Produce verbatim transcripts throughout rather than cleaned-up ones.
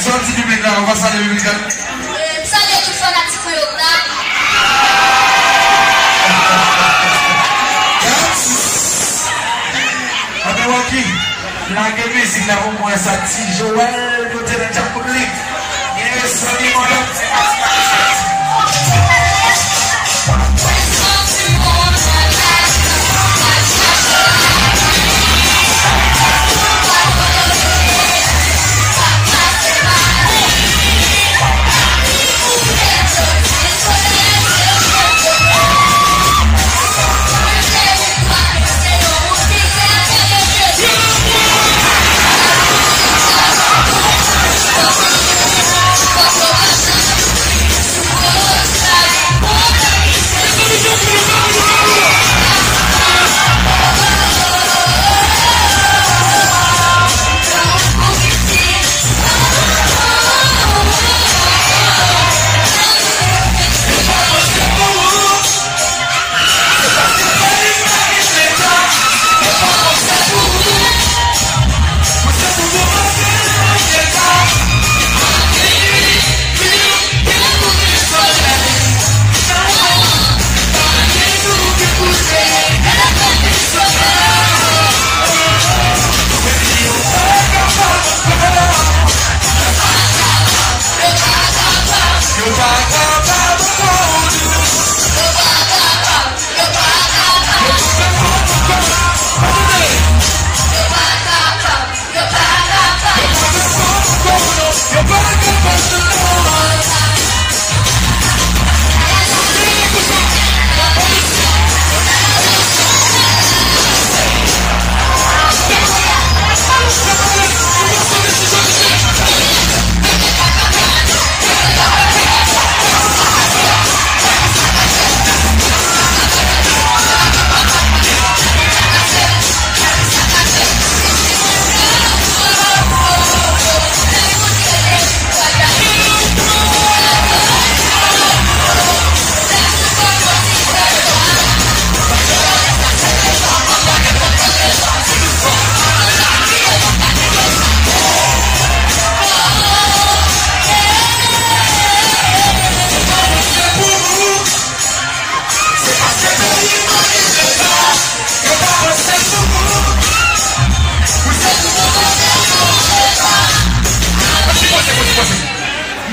Sòti piblik la, nou va salye piblik la. Eh, m salye tout fanatik mwen yo k la. Anben, Rocky, lage mizik la pou mwen sa, Ti Joel, kote nan djab kout li. Yes, zanmi mwen.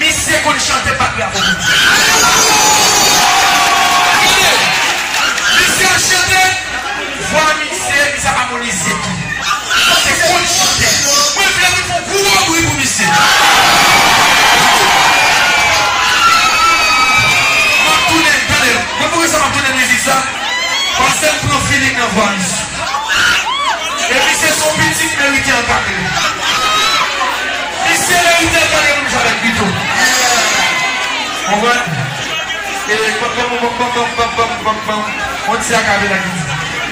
Misye konn chante, bat bravo pou li. Misye ap chante, vwa misye, misye ap amonize tou. Misye konn chante. Mwen vle nou fè yon gwo bri pou misye. M ap tounen, tande, mwen pou rezon m ap tounen mizik sa, paske m pran feeling nan vwa misye. E misye se yon pitit merite ankadre. Misye merite ankadre pou nou jwe avèk li tou. Konprann? E pam, pam, pam. Yon ti akapela ki di,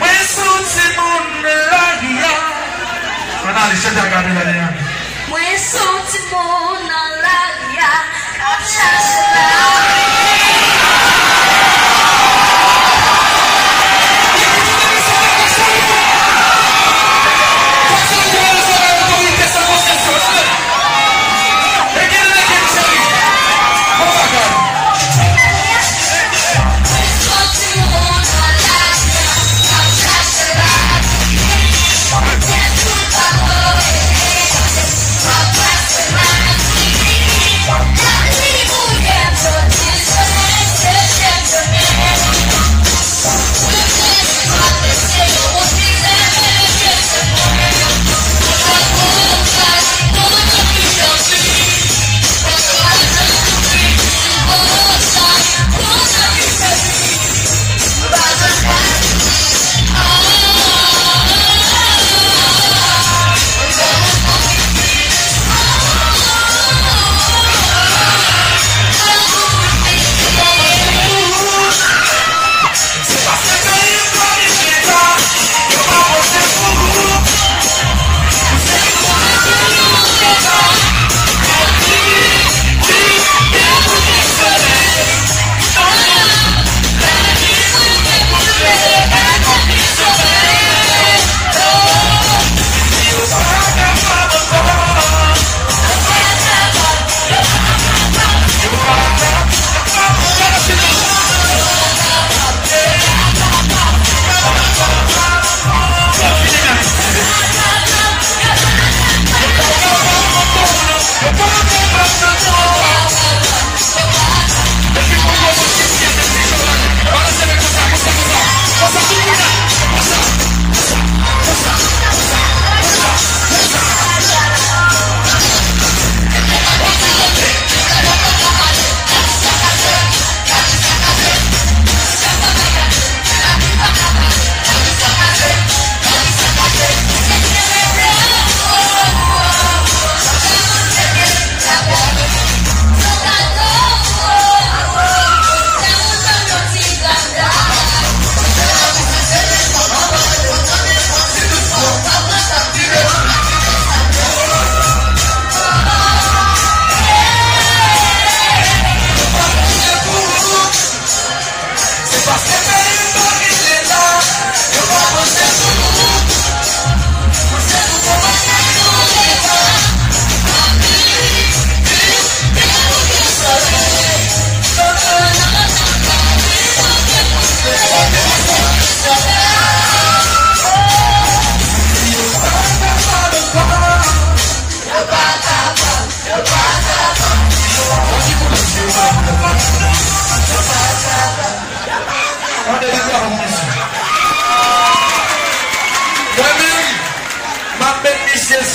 mwen se yon timoun nan lari a. Ann ale, chante akapela li a. Mwen se yon timoun nan lari a k ap chache lavi.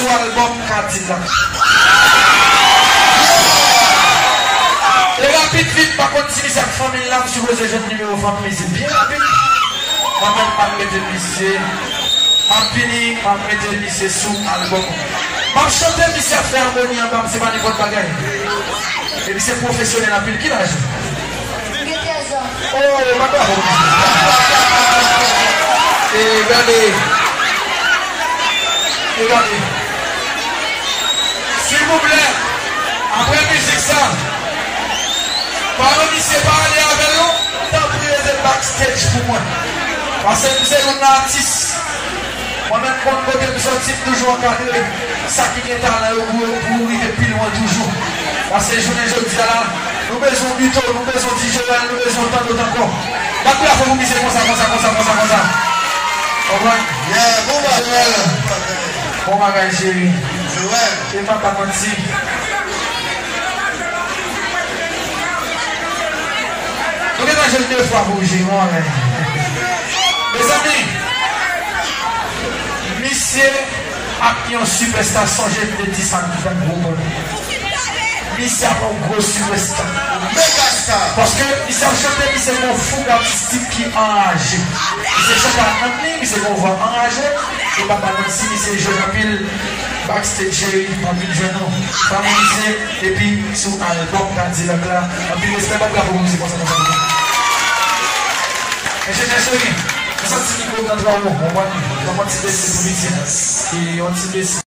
sou albòm Kadilak. E rapid vit, pa konn si misye ak fanmi l la, m sipoze jwenn nimewo fanmi misye byen rapid. Mwen menm, m ap mete misye, m ap vini, m ap mete misye sou albòm. M ap chante, misye ap fè amoni anba m, se pa nenpòt bagay. E misye pwofesyonèl anpil. Ki laj ou? M gen trèz an. Oh, mwen pa bon. E gade. E gade. Silvouplè, apre mizik sa, paran misye pa ale avè l non, tanpri rete backstage pou mwen. Paske m se youn nan atis. Mwen menm konn kote m soti, m toujou ankadre sa ki gen talan yo pou yo, pou yo rive pi lwen toujou. Paske jounen jodi a la, nou bezwen Bito, nou bezwen Ti Joel, nou bezwen tann lòt ankò. Bat bravo pou misye konsa, konsa, konsa, konsa, konsa. Konprann? Yeah, bon bagay. Bon bagay, cheri. Joel. E m pa pa manti. Nou gentan jwenn de fwa pou jwe, mwen. Mezanmi, misye ap yon sipèsta, sonje m te di sa nan gwo pwen. Misye ap yon gwo sipèsta. Megastar. Paske misye ap chante, misye gon fouga atistik ki anraje. Misye chante ak nanm li, misye gon vwa anraje. E papa Nancy, misye jwenn anpil backstage, cheri, anpil jwenn nou. Fanmi misye, epi sou albòm Kadilak la, anpil respè, bat bravo pou misye konsa, konsa, konsa. Enjenyè cheri, mwen santi mikwo m nan twa wo, w konprann? Donk, yon ti bese pou misye. E yon ti bese.